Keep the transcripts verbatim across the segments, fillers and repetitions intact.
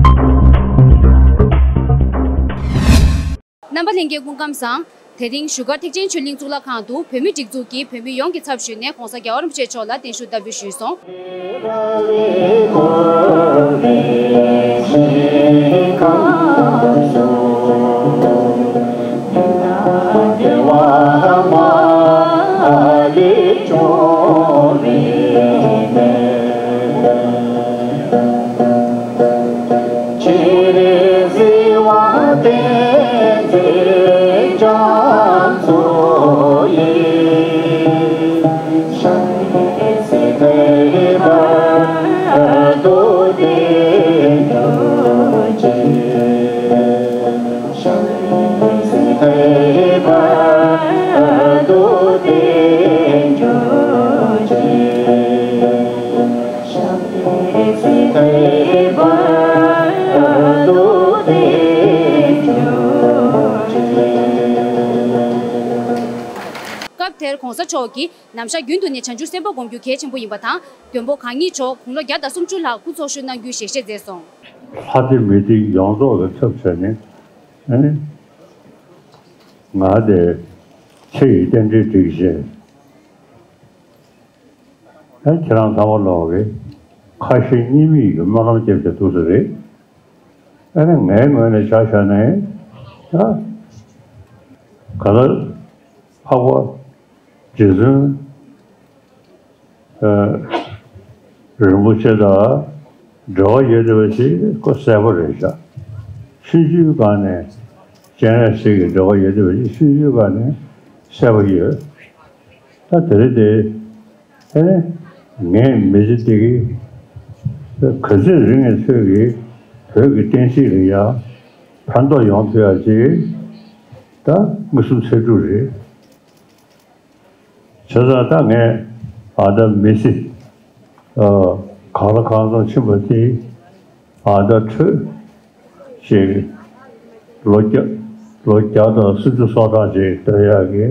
རྣམ་པ་ལྷན་རྒྱས་སྐུ་ཁམས་བཟང་། དེ་རིང་བཞུགས་སྒར་ཐེག་ཆེན་ཆོས་གླིང་གཙུག་ལག་ཁང་དུ་བོད་མིའི་སྒྲིག་འཛུགས་ཀྱིས་བོད་མི་ཡོངས་ཀྱི་ཚབ་ཞུས་ནས་༧གོང་ས་༧རྒྱལ་བ་རིན་པོ་ཆེ་མཆོག་ལ་བརྟན་བཞུགས་བསྟར་འབུལ་ཞུས་སོང་། སྐབས་དེར་༧གོང་ས་མཆོག་གིས་ནམ་ཞག་རྒྱུན་དུ་ནས་བྱང་ཆུབ་སེམས་དཔའ་སྒོམ་རྒྱུ་གལ་ཆེན་པོ་ཡིན་པ་དང་། མགོན་པོ་གང་ཉིད་མཆོག་དགུང་ལོ་བརྒྱ་དང་སུམ་ཅུ་ལྷག་སྐུ་འཚོ་བཞུགས་གནང་རྒྱུའི་ཞལ་བཞེས་མཛད་སོང་། ལྷ་སྡེ་མི་སྡེ་ཡོངས་རྫོགས་ལ་ཚབ་བྱས་ནས་ཨེ་ང་དེ་ཆེ་ཡི་རྟེན་འབྲེལ་སྒྲིག་བྱས། ཨེ་ཁྱེད་རང་ཚང་མ་ལོག་གི་ཁ་ཞེ་གཉིས་མེད་ཀྱི་སྨོན་ལམ་བརྒྱབ་བྱས་འདུག་ས་རེད། ཨ་ནི་ངའི་ངོས་ནས་ཆ་བཞག་ན་ད་ག་ལ་འཕགས་པ་རྗེ་བཙུན་རིན་པོ་ཆེ་དང་འབྲེལ་བ་ཡོད་བསྡད་པ་ཞིག་ཁོ་གསལ་པོ་རེད་ཤག་ཆུང་ཆུང་སྒང་ནས་སྤྱན་རས་གཟིགས་ཀྱི་འབྲེལ་བ་ཡོད་བསྡད་པ་ཞིག་ཆུང་ཆུང་སྒང་ནས་གསལ་པོ་ཡོད། ད་དེ་རིང་དེ་ཨེ་ངས་མི་ཚེ་འདི་གི་ག་ཚོད་རིང་བའི་ཚོད་ཀྱི་བོད་ཀྱི་བསྟན་སྲིད་ལ་ཡ་ཕན་ཐོགས་ཡོང་ཐུབ་ཡ་ཅིག་ད་མངོན་སུམ་ཚོད་ཕྲུག་རེད། བྱས་ཙང་ད་ངས་ཨ་ད་མི་ཚེ་གང་ལ་གང་འཚམ་ཕྱིན་པ་དེ་ཨ་ད་འཕྲོད་ཅིག་ལོ་བརྒྱ་ལོ་བརྒྱ་དང་སུམ་ཅུ་སོ་གྲངས་ཅིག་སྡོད་ཡག་གི་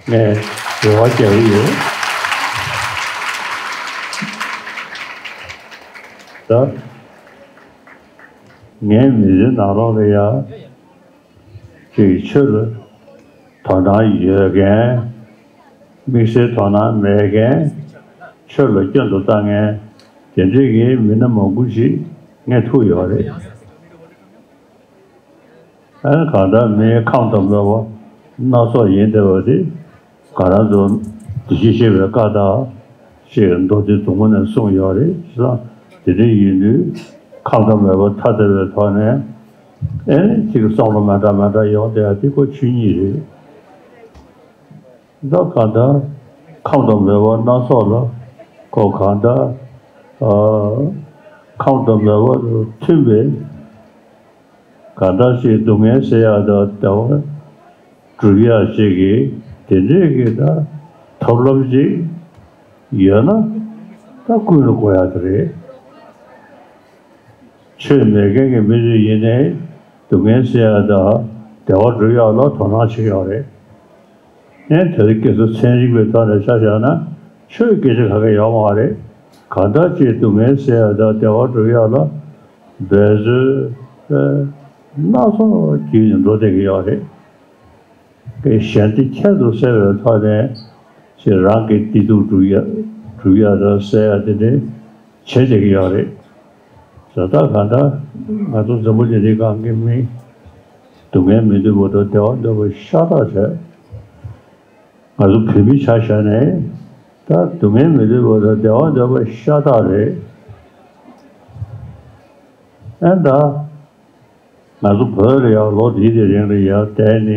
ངས་རེ་བ་རྒྱག་གི་ཡོད། ད་ངའི་མི་ཚེ་ནང་ལོགས་ལ་ཡ། ཅིག་ཆོས་ལ་དོ་སྣང་ཡོད་མཁན། དམིགས་བསལ་དོ་སྣང་མེད་མཁན། ཆོས་ལ་སྐྱོན་དུ་ལྟ་མཁན། དེ་འདྲའི་གི་མི་སྣ་མང་པོ་ཞིག་ངས་ཐུག་ཡོད་རེད། ཨ་ནི་གང་ལྟར་མི་ཁམས་དང་མོས་པ་སྣ་ཚོགས་ཡིན་བསྡད་པ་དེ། ང་རང་ཚོ་འདི་ཕྱི་ཤེས་པའི་བཀའ་དང་ཞེས་མདོ་སྡེ་མཛུབ་མོ་ནས་གསུངས་ཡོད་རེད། བྱས་ཙང་དེ་འདྲ་ཡིན་དུས་ཁམས་དང་མོས་པ་ཐ་དད་པའི་ཐོག་ནས་ཨེ་ཅིག་བསམ་བློ་མ་འདྲ་མ་འདྲ་ཡོང་བསྡད་ཡ་དེ་ཁོ་ཆོས་ཉིད་རེད། ད་གང་ལྟར་ཁམས་དང་མོས་པ་སྣ་ཚོགས་ལ་ཁོ་གང་ལྟར་ཨ་ཁམས་དང་མོས་པ་མཐུན་པའི་གང་ལྟར་ཅིག་སྡུག་བསྔལ་སེལ་ཡག་དང་བདེ་བ་སྒྲུབ་ཡག་ཅིག་གི་དེ་འདྲས་ཀྱི་ད་ཐབས་ལམ་ཅིག་ཡོད་ན་ད་ཀུན་ལ་གོ་ཡག་དེ་རེད། ཆོས་མེད་མཁན་གྱི་མི་ཚོས་ཡིན་ནའི་སྡུག་བསྔལ་སེལ་ཡག་དང་བདེ་བ་སྒྲུབ་ཡག་ལ་དོ་སྣང་བྱེད་ཀྱི་ཡོད་རེད། ཨེ་དེ་རིང་ཁ་སང་ཚན་རིག་པའི་ཐོག་ནས་ཆ་བཞག་ན་ཆོས་སྐད་ཆ་ག་གེ་ཡོད་མ་རེད། གང་ལྟར་ཅིག་སྡུག་བསྔལ་སེལ་ཡག་དང་བདེ་བ་སྒྲུབ་ཡག་ལ་འབད་རྩོལ་སྣ་ཚོགས་བགྱིས་ནས་འགྲོ་བསྡད་ཀྱི་ཡོད་རེད། གཞན་སྡིག་ཁྱད་དུ་བསད་པའི་ཐོག་ནས་ཅིག་རང་གི་བདེ་སྡུག་སྒྲུབ་ཡག་སྒྲུབ་ཡག་དང་སེལ་ཡག་དེ་འདྲ་བྱེད་བསྡད་ཀྱི་ཡོད་རེད། བྱས་ཙང་གང་ལྟར་ང་ཚོ་འཛམ་བུ་གླིང་འདིའི་སྒང་གི་མི་སྡུག་བསྔལ་མི་འདོད་པ་དང་བདེ་བ་འདོད་པ་ཤ་སྟག་རེད། ང་ཚོ་བོད་མི་ཆ་བཞག་ནས་ད་སྡུག་བསྔལ་མི་འདོད་པ་དང་བདེ་བ་འདོད་པ་ཤ་སྟག་རེད། ཨེ་ད་ང་ཚོ་བོད་ལ་ཡང་ལོ་འདིའི་དེ་རིང་ལ་ཡང་བསྡད་ནས་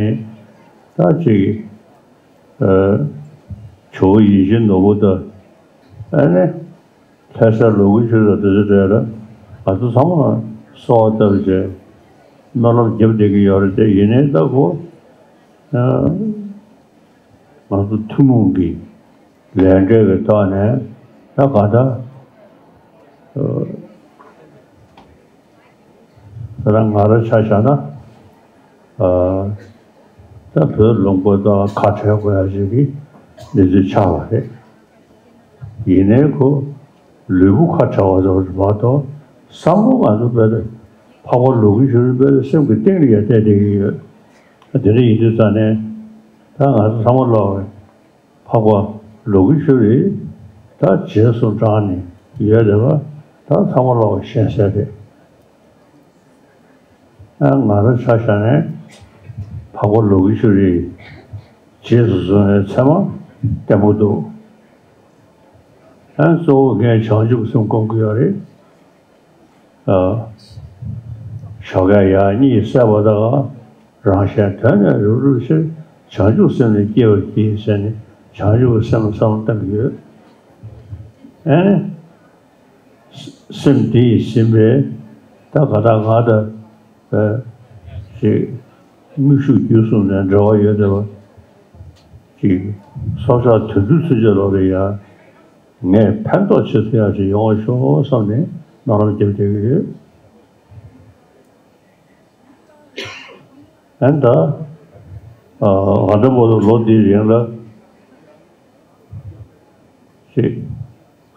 ད་ཅིག་ཨ་ཇོ་བོ་ཡིད་བཞིན་ནོར་བུ་དང་ཨ་ནི་ལྷ་ས་ལུ་གུ་ཆོས་དང་དེ་ཚོ་གྲས་ལ་ང་ཚོ་ཚང་མ་གསོལ་བ་བཏབ་བྱས་སྨོན་ལམ་བརྒྱབ་བསྡད་ཀྱི་ཡོད་རེད་དེ། ཡིན་ནའི་ད་ཁོ་ཨ་ང་ཚོ་ཐུན་མོང་གི་ལས་འབྲས་ཀྱི་ཐོག་ནས་ད་ག་ད་ཨ་ད་ང་རང་ཆ་བཞག་ན་ཨ་ད་བོད་ལུང་པ་དང་ཁ་བྲལ་དགོས་ཡ་ཞིག་གི་གནས་ཚུལ་ཆགས་པ་རེད། ཡིན་ནའི་ཁོ་ལུས་པོ་ཁ་བྲལ་བ་ཙམ་མ་གཏོགས་བསམ་བློ་ང་ཚོ་བོད་དུ་ འཕགས་པ་ལོ་ཀེ་ཤྭ་རི་པའི་སེམས་ཀྱི་གཏིང་ལ་ཡང་གཏད་བསྡད་ཀྱི་ཡོད། དེ་འདྲ་ཡིན་དུས་ཙང་ནས་ད་ང་ཚོ་ཚང་མ་ལོག་འཕགས་པ་ལོ་ཀེ་ཤྭ་རི་ད་རྗེས་སུ་འབྲངས་ནས་ཡོད་བསྡད་པ་ད་ཚང་མ་ལོག་ཤེས་གསལ་རེད། ཨ་ང་རང་ཆ་བཞག་ནས་འཕགས་པ་ལོ་ཀེ་ཤྭ་རི་རྗེས་སུ་བཟུང་བའི་ཚད་མ་བརྟན་པོ་འདུག་ཨ་གཙོ་བོ་ངས་བྱང་ཆུབ་སེམས་སྐོང་གི་ཡོད་རེད། ཨ་ཞོགས་ཀས་ཡང་གཉིད་སད་པ་དང་རང་གཞན་དོན་ནི་རབ་བསྒྲུབ་ཕྱིར། བྱང་ཆུབ་སེམས་ནི་སྐྱེ་བར་བགྱི་ཟེར་ནས་བྱང་ཆུབ་སེམས་བསམ་བློ་བཏང་གི་ཡོད། ཨ་ནི། སེམས་དེ་ཡིས་ཟིན་པས་ད་ག་ད་ང་དང་ཅིག་དངོས་ཤུགས་བརྒྱུད་གསུམ་ནས་འབྲེལ་བ་ཡོད་བསྡད་པ་ཅིག་སྲོག་ཆགས་དུད་འགྲོའི་ཚུན་ཆད་ལོག་ལ་ཡང་ངས་ཕན་ཐོགས་ཆེ་ཐུབ་ཡག་ཅིག་ཡོང་བ་ཤོག་བསམ་ནས་སྨོན་ལམ་རྒྱབ་བསྡད་ཀྱི་ཡོད། ཨན་ད། ཨ་ད་བར་དུ་ལོ་འདིའི་རིང་ལ་ཅིག་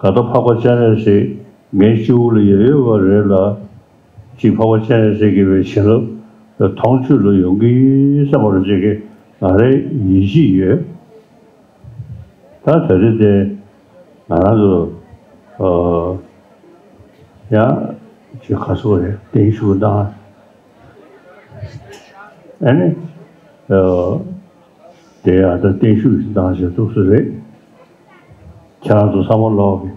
ག་ད་འཕགས་པ་སྤྱན་རས་གཟིགས་ངའི་སྤྱི་བོ་ལ་ཡོད་ཡོད་པ་རེད་ལ། ཅིག་འཕགས་པ་སྤྱན་རས་གཟིགས་ཀྱི་བའི་བྱིན་རླབས་མཐོང་ཆོས་ལ་ཡོང་གི་བསམ་པ་རེ་ཅིག་གི་ང་རའི་ཡིད་ཆེས་ཡོད། ད་ད་རེས་དེ་ང་རང་ཚོ་ཨ་ཡང་ཅིག་ག་ཚོད་རེད་བརྟན་བཞུགས་བཏང་། ཨ་ནི་ཨ་དེ་ཡང་ད་བརྟན་བཞུགས་བཏང་བྱས་འདུག་སེ་རེད། ཁྱེད་རང་ཚོ་ཚང་མ་ལོག་གི་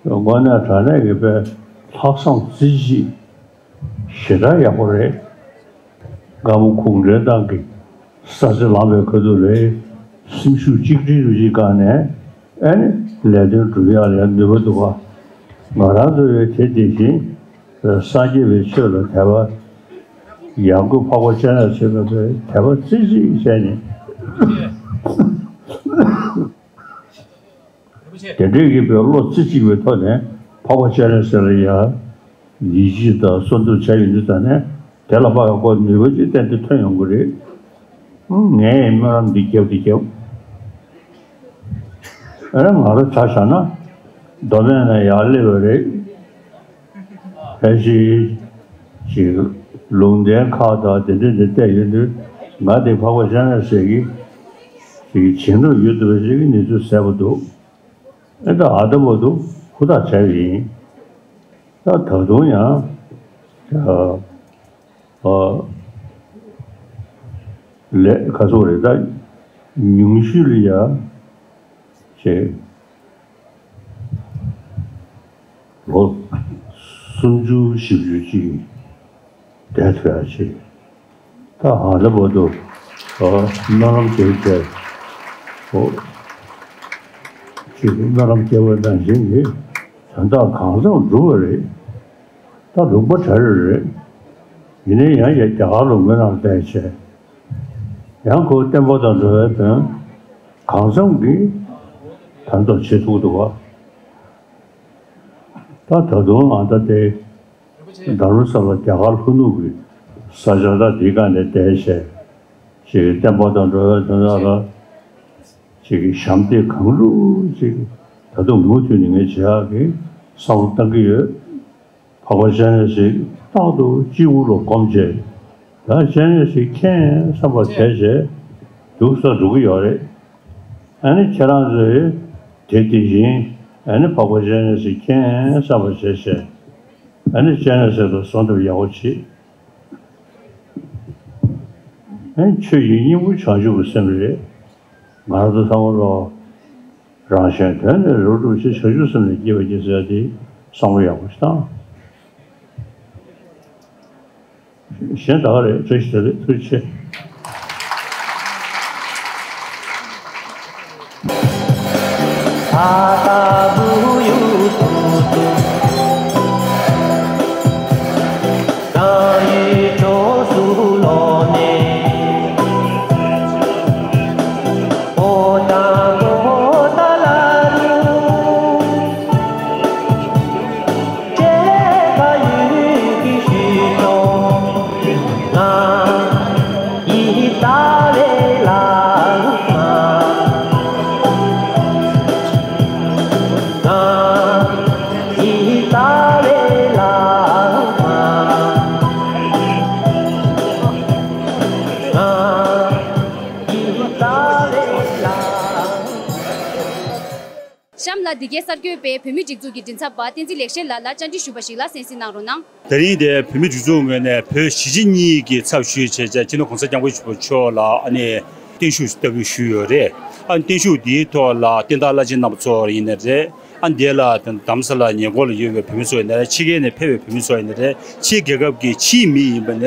དངོས་གནས་དྲང་གནས་ཀྱི་དཔེ་ལྷག་བསམ་རྩེ་གཅིག་ཞེ་དྲག་ཡག་པོ་རེད། སྒམ་པོ་གུང་ཁྲན་ཏང་གི་ས་ཆ་ལངས་པའི་ཁ་ཐུག་ལ་སེམས་ཤུགས་གཅིག་སྒྲིལ་རུ་གཅིག་བསྒང་ནས་ཨ་ནི་ལས་དོན་སྒྲུབ་ཡག་ལ་ཡང་ནུས་པ་འདུག་ག་ང་རང་ཚོ་ཡང་དེ་དེ་བཞིན་སངས་རྒྱས་པའི་ཆོས་ལ་དད་པ་ཡང་སྒོས་འཕགས་པ་སྤྱན་རས་གཟིགས་ལ་དད་པ་རྩེ་གཅིག་བྱས་ནས། དེ་འདྲའི་གི་བའི་བློ་རྩེ་གཅིག་པའི་ཐོག་ནས་འཕགས་པ་སྤྱན་རས་གཟིགས་ལ་ཡ་ཡིད་ཆེས་དང་གསོལ་འདེབས་བྱ་ཡོང་དུས་ཙང་ནས་དེ་ལ་དཔག་པའི་ཁོ་ནུས་པ་ཅིག་ཏན་ཏན་ཐོན་ཡོང་གི་རེད། ངས་སྨོན་ལམ་འདི་བརྒྱབ་འདི་བརྒྱབ། ཨ་ང་རང་ཆ་བཞག་ན་མདོ་སྨད་ནས་ཡར་སླེབས་པ་རེད། ཕལ་ཆེར་ཅིག་ལུང་བསྟན་ཁག་དང་དེ་འདྲ་འདི་བལྟས་ཡོང་དུས་ང་དེ་འཕགས་པ་སྤྱན་རས་གཟིགས་ཀྱི་ཅིག་བྱིན་རླབས་ཡོད་འདུག་པ་ཞིག་གི་གནས་ཚུལ་གསལ་པོ་འདུག་ཨེ་ད་ཨ་ད་བར་དུ་ཧུར་ཐག་བྱས་པ་ཡིན། ད་ད་དུང་ཡང་ཨ་ཨ་ལས་ཁ་སོགས་རེད་ད་ཉུང་ཤོས་ལ་ཡ་བྱས། ལོ་སུམ་ཅུ་བཞི་བཅུ་ཅིག་བསྡད་ཐུབ་ཡག་ཅིག་ད་ཧ་ལས་པོ་འདུག་ཨ་སྨོན་ལམ་བྱས་བྱས། ཨོ། ཅིག་སྨོན་ལམ་བྱས་པ་ནང་བཞིན་གྱི་དོན་དག་གང་འཚམ་འགྲུབ་པ་རེད། ད་ལུང་པ་གྲ་རེ་རེད། ཡིན་ནའི་ཡང་ཡང་རྒྱ་གར་ལུང་པའི་ནང་བསྡད་བྱས། ཡང་ཁོ་བསྟན་པ་དང་འགྲོ་བའི་དོན་གང་འཚམ་གྱིས་ཕན་ཐོགས་བྱེད་ཐུབ་འདུག་བ། ད་ད་དུང་ང་ད་ལྟའི་རྡ་རམ་ས་ལ་རྒྱ་གར་ལྷོ་ནུབ་ཀྱི་ས་ཆ་ད་འདི་ག་ནས་བསྡད་བྱས་ཅིག་བསྟན་པ་དང་འགྲོ་བའི་དོན་དག་ལ་ཅིག་ཞབས་འདེགས་གང་ལུགས་ཅིག་ད་དུང་མུ་མཐུད་ནས་ངས་བྱེད་ཡག་གི་བསམ་བློ་བཏང་གི་ཡོད། འཕགས་པ་སྤྱན་རས་གཟིགས་རྟག་ཏུ་སྤྱི་བོ་ལ་བསྒོམས་བྱས། ད་སྤྱན་རས་གཟིགས་མཁྱེན་བསམ་པ་བྱས་བྱས་འདུག་ས་འགྲོ་གི་ཡོད་རེད། ཨ་ནི་ཁྱེད་རང་ཚོས་དེ་དེ་བཞིན་ཨ་ནི་འཕགས་པ་སྤྱན་རས་གཟིགས་མཁྱེན་བསམ་པ་བྱས་བྱས། ཨ་ནི་སྤྱན་རས་གཟིགས་ལ་གསོལ་འདེབས་ཡག་པོ་བྱེད། ཨ་ནི་ཆོས་ཀྱི་སྙིང་པོ་བྱང་ཆུབ་ཀྱི་སེམས་རེད། ང་རང་ཚོ་ཚང་མ་ལོ། རང་གཞན་དོན་ནི་རབ་བསྒྲུབ་ཕྱིར། བྱང་ཆུབ་སེམས་ནི་བསྐྱེད་པར་བགྱི་ཟེར་ཡ་དེ་བསམ་བློ་ཡག་པོ་ཞིག་བཏང་། གཞན་ད་ག་རེད། བཀྲ་ཤིས་བདེ་ལེགས། ཐུགས་རྗེ་ཆེ། འདི་གའི་གསར་འགོད་པས་བོད་མིའི་སྒྲིག་འཛུགས་ཀྱི་མགྲིན་ཚབ་པ་བསྟན་འཛིན་ལེགས་བཤད་ལགས་ལ་བཅར་འདྲི་ཞུས་པ་ཞིག་ལ་གསན་གཟིགས་གནང་རོགས་གནང་། ད་རིང་འདིར་བོད་མིའི་སྒྲིག་འཛུགས་ངོས་ནས་བོད་གཞིས་བྱེས་གཉིས་ཀྱི་ཚབ་ཞུས་བྱས་བྱས་སྤྱི་ནོར་གོང་ས་སྐྱབས་མགོན་ཆེན་པོ་མཆོག་ལ་ཨ་ནི་བརྟན་བཞུགས་ལྟ་བུ་ཞུས་ཡོད་རེད། ཨ་ནི་བརྟན་བཞུགས་འདིའི་ཐོག་ལ་བསྟན་བདག་བླ་ཆེན་རྣམ་པ་ཚོ་ཡིན་ནའི་རེད། ཨ་ནི་འདི་ལ་རྡ་རམ་ས་ལ་ཉེ་འཁོར་ལ་ཡོད་པའི་བོད་མི་ཚོ་ཡིན་ནའི་རེད། ཕྱི་རྒྱལ་ནས་ཕེབས་པའི་བོད་མི་ཚོ་ཡིན་ནའི་རེད། ཕྱིའི་རྒྱལ་ཁབ་ཀྱི་ཕྱིའི་མི་ཡིན་པ་ནས་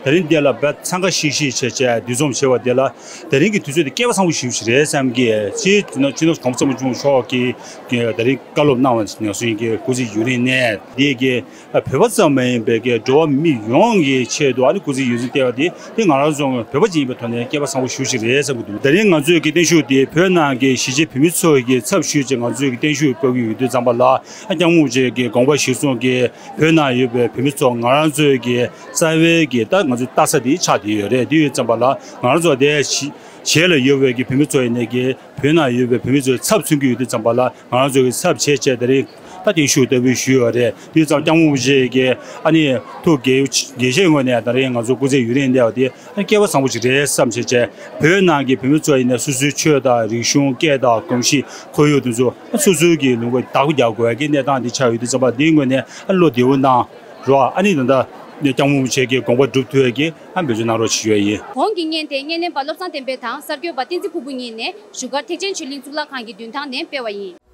ད་རིང་འདི་ལ་དཔེ་འཚང་ཁ་ཤིག་ཤིག་བྱས་བྱས་འདུ་འཛོམས་བྱས་པ་འདི་ལ་ད་རིང་གི་དུས་ཚོད་འདི་སྐལ་བ་བཟང་པོ་ཞིག་རེད་བསམ་གི། སྤྱིར་སྤྱི་ནོར་གོང་ས་སྐྱབས་མགོན་ཆེན་པོ་མཆོག་གིས་ད་རིང་བཀའ་སློབ་གནང་བ་ནང་བཞིན་གྱི་སྐུ་ཚེ་ཡུན་རིང་གནས། འདི་གི་བོད་པ་ཙམ་མ་ཡིན་པའི་གི་འགྲོ་བ་མི་ཡོངས་ཀྱི་ཆེད་དུ་ཨ་ནི་སྐུ་ཚེ་ཡུན་རིང་བསྟེན་པ་དེ་དེ་ང་རང་ཚོ་བོད་པ་ཅིག་ཡིན་པའི་ཐོག་ནས་སྐལ་བ་བཟང་པོ་ཞེ་པོ་ཅིག་རེད་བསམ་གྱི་འདུག་ད་རིང་ང་ཚོའི་གི་བརྟན་བཞུགས་དེ་བོད་ནང་གི་གཞིས་བྱེས་བོད་མི་ཚོ་གི་ཚབ་ཞུས་བྱས་ང་ཚོའི་གི་བརྟན་བཞུགས་ཕུལ་གྱི་ཡོད་དུས་ཙམ་པ་ལ་ཨ་སྐྱབས་མགོན་ཆེན་གྱི་དགོངས་པ་གཞིར་བཟུང་གི་བོད་ནང་ཡོད་པའི་བོད་མི་ཚོ་ང་རང་ཚོའི་གི་རྩ་བའི་གི་ད་ང་ཚོའི་ལྟ་ས་དེ་ཆགས་བསྡད་ཡོད་རེད། དེ་ཡོད་ཙམ་པ་ལ་ང་རང་ཚོ་དེ་གཞིས་བྱེས་ལ་ཡོད་པའི་གི་བོད་མི་ཚོ་ཡིན་ནའི་གི་བོད་ནང་ཡོད་པའི་བོད་མི་ཚོའི་ཚབ་མཚོན་གྱི་ཡོད་དུས་ཙམ་པ་ལ་ང་རང་ཚོ་གི་ཚབ་བྱས་བྱས་ད་རིང་ད་བརྟན་བཞུགས་ལྟ་བུ་ཞུས་ཡོད་རེད། དེ་ཙམ་སྐྱབས་མགོན་རིན་པོ་ཆེ་གི་ཨ་ནི་ཐུགས་དགྱེས་དགྱེས་ཆེ་ངོས་ནས་ད་རིང་ང་ཚོ་སྐུ་ཚེ་ཡུན་རིང་གནས་པ་དེ་ཨ་ནི་སྐལ་བ་བཟང་པོ་ཞིག་རེད་བསམ་བྱས་བྱས་བོད་ནང་གི་བོད་མི་ཚོ་ཡིན་ན་སོ་སོའི་ཆོས་དང་རིག་གཞུང་སྐད་དང་གོམས་གཤིས་ཁོར་ཡུག་དེ་ཚོ་སོ་སོའི་གི་ལུང་པ་བདག་པོ་རྒྱག་དགོས་ཀྱི་གནས་སྟངས་དེ་ཆགས་ཡོད་དུས་ཙམ་པ་འདིའི་ངོས་ནས་ཨ་བློ་བདེ་པོ་གནང་རོགས། ཨ་ནི་ད་ལྟ་སྐྱབས་མགོན་རིན་པོ་ཆེ་གི་དགོངས་པ་སྒྲུབ་ཐུབ་ཡས་ཀྱི་ཨ་འབད་བརྩོན་གནང་རོགས་ཞུ་ཡས་ཡིན། གོང་གི་བརྙན་དེ་བརྙན་ལེན་པ་བློ་བཟང་བསྟན་འཕེལ་དང་གསར་འགོད་པ་བསྟན་འཛིན་ཕུར་བུ་གཉིས་ནས་བཞུགས་སྒར་ཐེག་ཆེན་ཆོས་གླིང་གཙུག་ལག་ཁང་གི་མདུན་ཐང་ནས་སྤེལ་བ་ཡིན།